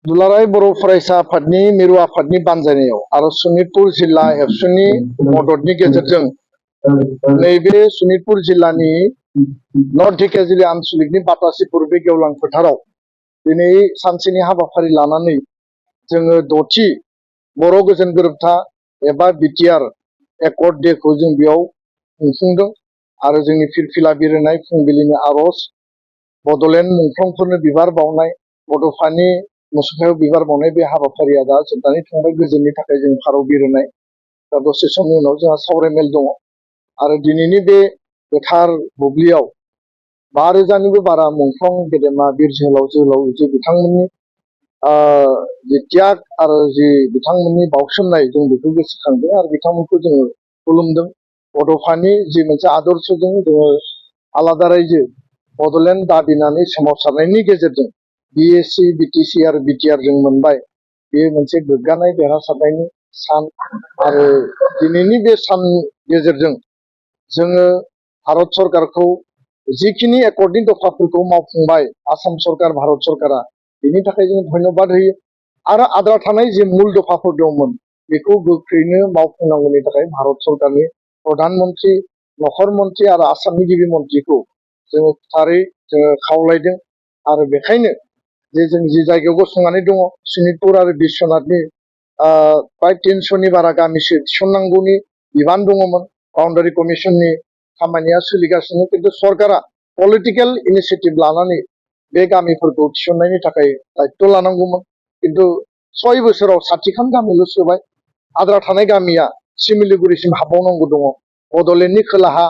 दुलाराय बर' फरायसा आफादनि मिरु आफादनि बानजायनायाव आरो सनितपुर जिल्ला एबसुनि मददनि गेजेरजों नैबे सनितपुर जिल्लानि नर्थ ढेकियाजुलि आनसलिकनि बातासिपुर बे गेवलां फोथाराव दिनै सानसेनि हाबाफारि लानानै जोङो दथि बर' गोजोन गोरोबथा एबा बिटिआर एकर्ड डेखौ जों बेयाव खुंफुंदों आरो जोंनि फिरफिला बिरहोनाय फुंबिलिनि आर'ज बड'लेण्ड मुंख्लंफोरनो बिबार बावनाय बड'फानि मुसुखायाव बिबार बावनाय बे हाबाफारिया दा जोबनानै थांबाय गोजोननि थाखाय जों फारौ बिरहोनाय दा दसे समनि उनाव जोंहा सावरायमेल दङ आरो दिनैनि बे गोथार बुब्लियाव 5,000निबो बारा मुंख्लं गेदेमा बिर जोहोलाव जि बिथांमोननि जि त्याग आरो जि बिथांमोननि बावसोमनाय जों बेखौ गोसोखांदों आरो बिथांमोनखौ जोङो खुलुमदों बड'फानि जि मोनसे आदर्शजों जोङो आलादा रायजो बड'लेण्ड दाबिनानै सोमावसारनायनि गेजेरजों बिएसि बिटिसि आरो बिटिआर जों मोनबाय बेयो मोनसे गोग्गानाय देरहासारनायनि सान आरो दिनैनि बे सान गेजेरजों जोङो भारत सरकारखौ जिखिनि एकर्डनि दफाफोरखौ मावफुंबाय आसाम सरकार भारत सरकारा बेनि थाखाय जों धन्यबाद होयो आरो आद्रा थानाय जे मुल दफाफोर दंमोन बेखौ गोख्रैनो मावफुंनांगौनि थाखाय भारत सरकारनि प्रधान मन्त्रि नखर मन्त्रि आरो आसामनि गिबि मन्त्रिखौ जोङो थारै जोङो खावलायदों आरो बेखायनो जे जों जि जायगायाव गसंनानै दङ सनितपुर आरो बिश्वनाथनि प्राय 300नि बारा गामिसो थिसननांगौनि बिबान दङमोन बाउन्डारि कमिसननि खामानिया सोलिगासिनो किन्तु सरकारा पलिटिकेल इनिशिएटिभ लानानै बे गामिफोरखौ थिसननायनि थाखाय दायित्व लानांगौमोन किन्तु 6 बोसोराव 60खान गामिल' सोबाय आद्रा थानाय गामिया सिमिलिगुरिसिम हाबबावनांगौ दङ बड'लेण्डनि खोलाहा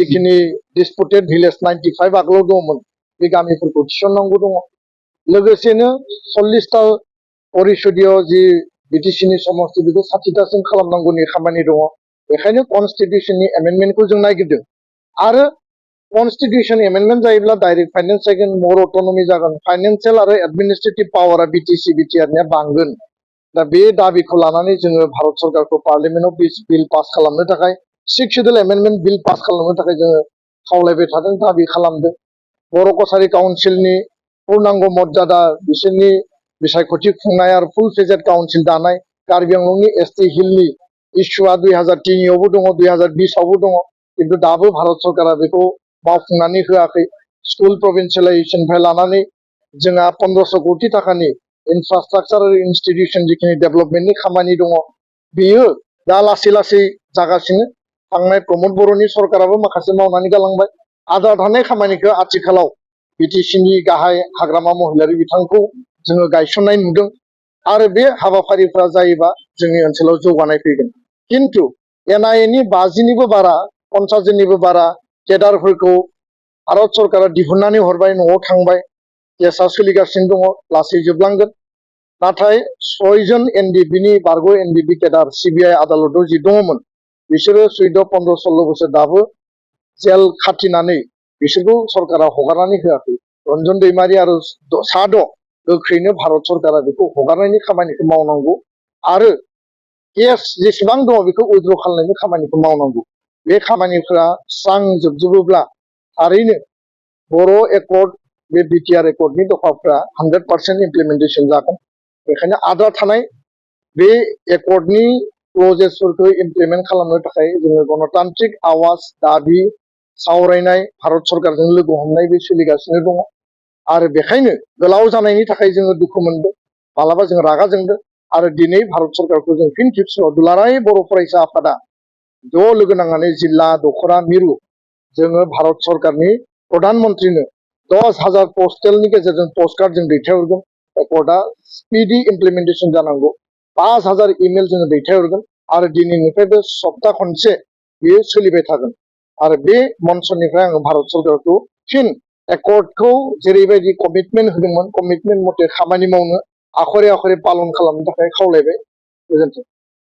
जिखिनि डिसपुटेड भिलेज 95 आगोलाव दङमोन बे गामिफोरखौ थिसननांगौ दङ लोगोसेनो 40टा परिषदीय जि बिटिसिनि समस्ति बेखौ 60टासिम खालामनांगौनि खामानि दङ बेखायनो कनस्टिटिउसननि एमेन्डमेन्टखौ जों नागिरदों आरो कनस्टिटिउसन एमेन्डमेन्ट जायोब्ला डाइरेक्ट फाइनेन्स जागोन मोर अट'नमि जागोन फाइनेन्सियेल आरो एडमिनिस्ट्रेटिभ पावारा बिटिसि बिटिआरनिया बांगोन दा बे दाबिखौ लानानै जोङो भारत सरकारखौ पार्लियामेन्टआव बिल पास खालामनो थाखाय 6 शेड्युल एमेन्डमेन्ट बिल पास खालामनो थाखाय जोङो खावलायबाय थादों दाबि खालामदों बर' कसारी काउन्सिलनि पूर्णांग मर्यादा बिसोरनि बिसायख'थि खुंनाय आरो फुल फेजेड काउन्सिल दानाय कार्बि आंलंनि एसटि हिलनि इस्युआ 2003आवबो दङ 2020आवबो दङ किन्तु दाबो भारत सरकारा बेखौ मावफुंनानै होआखै स्कुल प्रभिन्सियेलाइजेसननिफ्राय लानानै जोंहा 1500 कोटि थाखानि इनफ्रास्ट्राक्चार आरो इनस्टिट्यूशन जिखिनि डेभेलपमेन्टनि खामानि दङ बेयो दा लासै लासै जागासिनो थांनाय प्रमद बर'नि सरकाराबो माखासे मावनानै गालांबाय आद्रा थानाय खामानिखौ आथिखालाव बिटिसिनि गाहाय हाग्रामा महिलारि बिथांखौ जोङो गायसननाय नुदों आरो बे हाबाफारिफ्रा जायोबा जोंनि ओनसोलाव जौगानाय फैगोन किन्तु एनआइएनि 50निबो बारा 50 जननिबो बारा केडारफोरखौ भारत सरकारा दिहुननानै हरबाय न'आव थांबाय केसआ सोलिगासिनो दङ लासै जोबलांगोन नाथाय 6 जन एनडिबिनि बारग' एनडिबि केडार सिबिआइ आदालताव जि दङमोन बिसोरो 14, 15, 16 बोसोर दाबो जेल खाथिनानै बिसोरखौ सरकारा हगारनानै होआखै रन्जन दैमारि आरो साद' गोख्रैनो भारत सरकारा बेखौ हगारनायनि खामानिखौ मावनांगौ आरो केस जेसेबां दङ बेखौ उइथड्र खालामनायनि खामानिखौ मावनांगौ बे खामानिफोरा स्रां जोबजोबोब्ला थारैनो बर' एकर्ड बे बिटिआर एकर्डनि दफाफ्रा 100% इमप्लिमेन्टेसन जागोन बेखायनो आद्रा थानाय बे एकर्डनि क्लजेसफोरखौ इमप्लिमेन्ट खालामनो थाखाय जोङो गणतान्त्रिक आवाज दाबि सावरायनाय भारत सरकारजों लोगो हमनाय बे सोलिगासिनो दङ आरो बेखायनो गोलाव जानायनि थाखाय जोङो दुखु मोनदों मालाबा जों रागा जोंदों आरो दिनै भारत सरकारखौ जों फिन खेबसेबाव दुलाराय बर' फरायसा आफादा ज' लोगो नांनानै जिल्ला दख'रा मिरु जोङो भारत सरकारनि प्रधान मन्त्रिनो 10,000 पस्टेलनि गेजेरजों पस्टकार्ड जों दैथायहरगोन एकर्डआ स्पिडि इमप्लिमेन्टेसन जानांगौ 5,000 इमेल जोङो दैथायहरगोन आरो दिनैनिफ्राय बे सप्ता खनसे बेयो सोलिबाय थागोन आरो बे मन्चनिफ्राय आङो भारत सरकारखौ फिन एकर्डखौ जेरैबायदि कमिटमेन्ट होदोंमोन कमिटमेन्ट मथे खामानि मावनो आखरे आखरे पालन खालामनो थाखाय खावलायबाय गोजोन्थों।